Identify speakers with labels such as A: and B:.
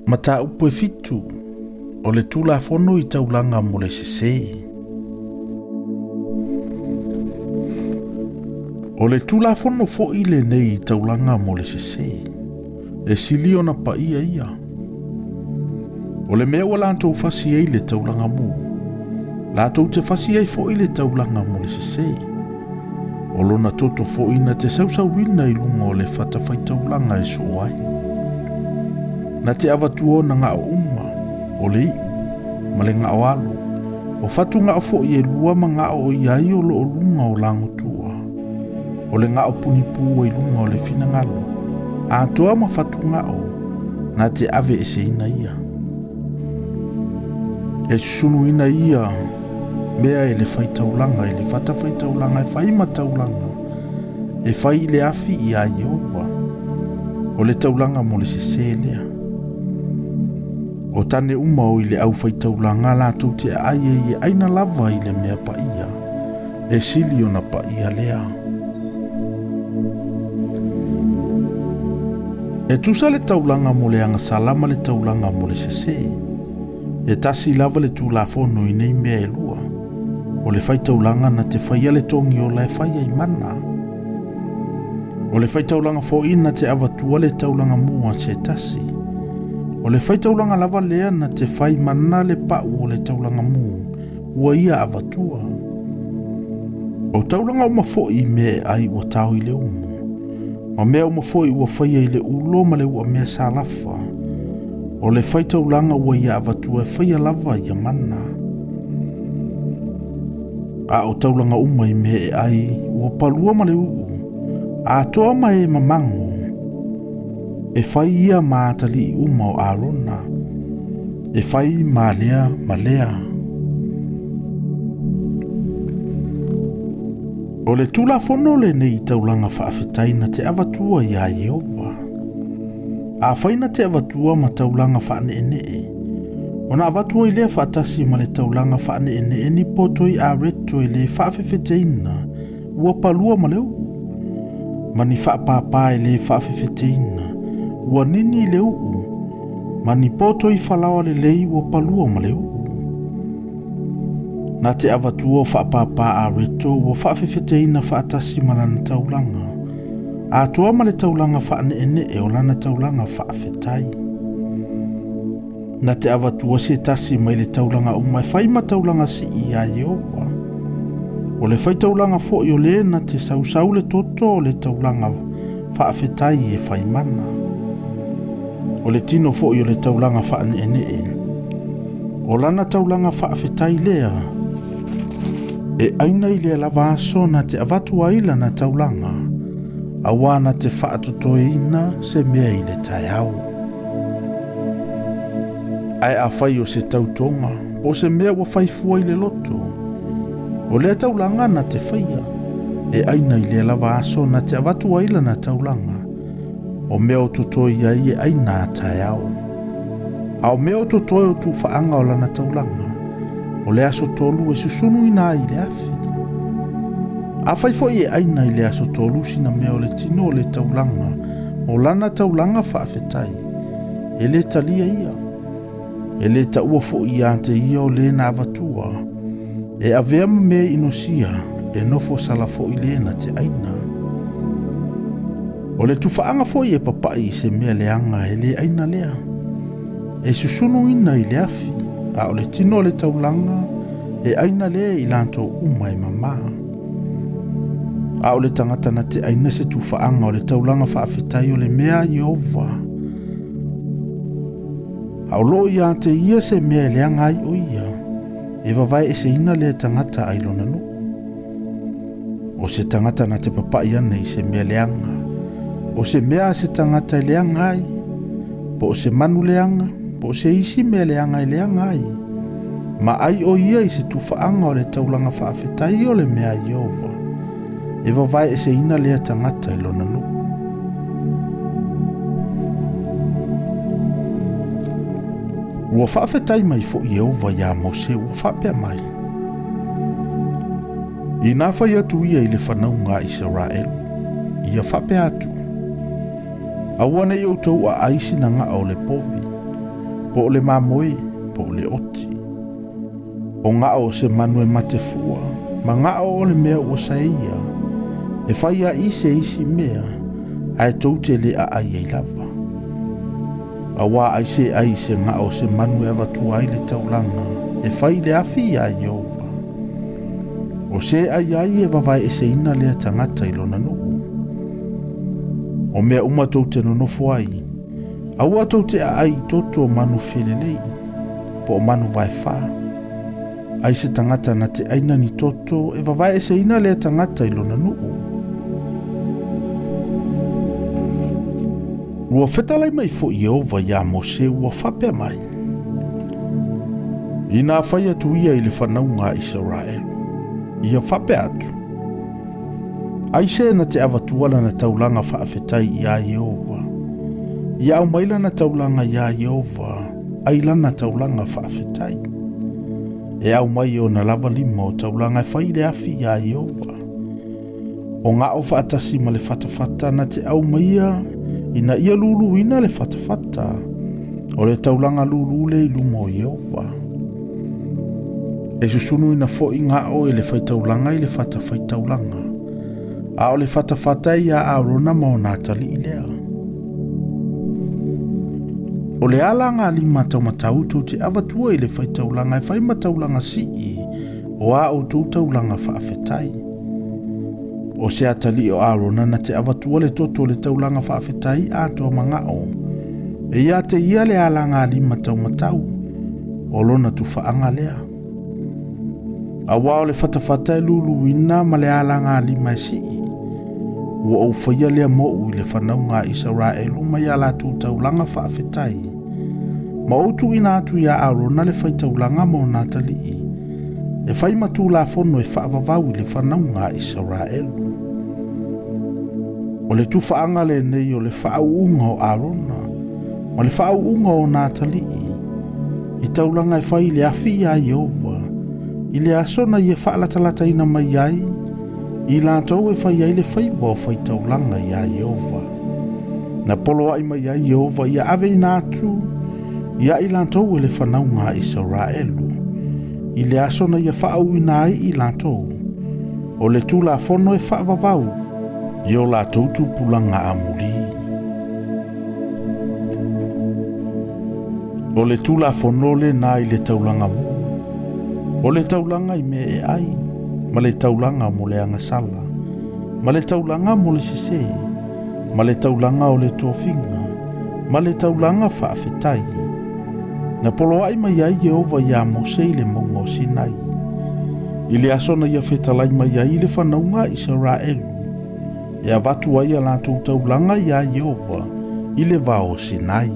A: Mataupu e 7 o le Tulafono i taulaga mo le sesē. O le Tulafono foi lenei i taulaga mo le sesē, e sili ona paia ia. O le mea ua latou fasi ai le taulaga mu, latou te fasi ai foi le taulaga mo le sesē. O lona toto foi na te sausauina i luga o le fatafaitaulaga e soo ai. Na te avatua ona gao uma, o le iu, ma le gao alo, o fatu gao foi e lua ma gao o iai o loo luga o lagotua, o le gao punipu i luga o le finagalo, atoa ma fatu gao, na te ave eseina ia. E susunuina ia mea e le faitaulaga, e le fatafaitaulaga, e fai ma taulaga, e fai i le afi ia Iehova, o le taulaga mo le sesē lea. O tane uma o i le au faitaulaga latou te aai ai e aina lava i le mea paia, e sili ona paia lea. E tusa le taulaga mo le agasala ma le taulaga mo le sesē. E tasi lava le Tulafono i nei mea e lua. O le faitaulaga na te faia le togi ola e fai ai mana. O le faitaulaga foi na te avatua le taulaga mua se tasi. O le faitaulaga lava lea na te fai mana le pau o le taulaga mu, ua ia avatua. O taulaga uma foi i mea e ai ua tao i le umu. Ma mea uma foi ua faia i le ulo ma le ua mea salafa. O le faitaulaga ua ia avatua e faia lava ia mana. A o taulaga uma i mea e ai ua palua ma le uu, atoa ma e mamango, e fai ia ma atalii uma o Arona, e fai ma lea ma lea. O le Tulafono lenei i taulaga faafetai na te avatua ia Iehova. A fai na te avatua ma taulaga faaneenee, ona avatua i lea faatasi ma le taulaga faaneenee ni potoi areto e le faafefeteina, ua palua ma le uu, ma ni faapapa e le faafefeteina, ua nini le uu, ma ni potoi falaoa lelei ua palua ma le uu. Na te avatua o faapapa areto ua faafefeteina faatasi ma lana taulaga, atoa ma le taulaga faaneenee o lana taulaga faafetai. Na te avatua se tasi mai le taulaga uma e fai ma taulaga sii ia Iehova. O le faitaulaga foi o le na te sausau le toto o le taulaga faafetai e fai mana. O le tino foi o le taulaga faaneenee, o lana taulaga faafetai lea, e aina i le lava aso na te avatu ai lana taulaga, aua na te faatotoeina se mea i le taeao. Ae a fai o se tautoga, po o se mea ua faifua i le loto, o lea taulaga na te faia, e aina i le lava aso na te avatu ai lana taulaga, o mea o totoe ai e aina a taeao. A o mea o totoe o tufaanga o lana taulaga, o le aso tolu e susunuina ai i le afi. A fai foi e aina i le aso tolu sina mea o le tino o le taulaga, o lana taulaga faafetai, e le talia ia. E le taua foi ia te ia o le na avatua, e avea ma mea inosia, e nofo sala foi le na te aina. O le tufaanga foi e papai i se mea leaga e le aina lea. E susunuina i le afi, a o le tino o le taulaga, e aina lea i latou uma e mamā. A o le tagata na te aina se tufaanga o le taulaga faafetai o le mea Iehova. A o loo ia te ia se mea e leaga ai o ia, e vavae eseina lea tagata ai lona nuu. O se tagata na te papai ane i se mea leaga, o se mea a se tagata e leaga ai, po o se manu leaga, po o se isi mea leaga e leaga ai, ma ai o ia i se tufaanga o le taulaga faafetai o le mea Iehova, e vavae eseina lea tagata i lona nuu. Ua faafetai mai foi Iehova ia Mose ua faapea mai. Ina fai atu ia i le fanauga a Isaraelu, ia faapea atu, aua nei outou aai sina gao o le povi, Po o le mamoe, po o le oti. O gao o se manu e mate fua, ma gao o le mea ua saeia, e fai ai se isi mea, ae tou te le aai ai lava. Auā aisea ai se gao o se manu e avatua ai le taulaga, e fai i le afi iā Ieova. O se e ai ai e vavaeeseina lea tagata i lona nuu. O mea uma tou te nonofo ai, aua tou te aai i toto o manu felelei, po o manu vaefa. Ai se tagata na te aina ni toto e vavaeeseina lea tagata i lona nuu. Ua fetalai mai foi Ieova iā Mose ua faapea mai, Inā fai atu ia i le fanauga a Isaraelu, ia faapea atu, Aisea na te avatua lana taulaga faafetai iā Ieova? Ia aumai lana taulaga iā Ieova, ai lana taulaga faafetai. E aumai e ona lava lima o taulaga e fai i le afi iā Ieova. O gao faatasi ma le fatafata na te aumaia ina ia luluina le fatafata, o le taulaga lulu lea i luma o Ieova. E susunuina foi gao e le faitaulaga i le fata faitaulaga, a o le fatafata e iā Arona ma ona atalii lea. O le alagalima taumatau tou te avatua i le faitaulaga e fai ma taulaga sii o a outou taulaga faafetai. O se atalii o Arona na te avatua le toto o le taulaga faafetai atoa ma gao, e ia te ia le alagalima taumatau, o lona tufaaga lea. Auā o le fatafata e luluina ma le alagalima e sii, ua ou faia lea moʻu i le fanauga a Isaraelu mai a latou taulaga faafetai, ma ou tuuina atu iā Arona le faitaulaga ma ona atalii, e fai ma tulafono e faavavau i le fanauga a Isaraelu. O le tufaaga lenei o le faauuga o Arona ma le faauuga o ona atalii i taulaga e fai i le afi iā Ieova, i le aso na ia faalatalataina mai ai i latou e fai ai le faiva o faitaulaga iā Ieova. Na poloai mai ai Ieova ia aveina atu ia i latou e le fanauga a Isaraelu, i le aso na ia faauuina ai i latou, o le tulafono e faavavau i o latou tupulaga amuli. O le tulafono lena i le taulaga mu, o le taulaga i mea e ai, ma le taulaga mo le agasala, ma le taulaga mo le sesē, ma le taulaga o le tofiga, ma le taulaga faafetai. Na poloai mai ai Ieova iā Mose i le mauga o Sinai, i le aso na ia fetalai mai ai i le fanauga a Isaraelu, e avatu ai a latou taulaga iā Ieova i le vao o Sinai.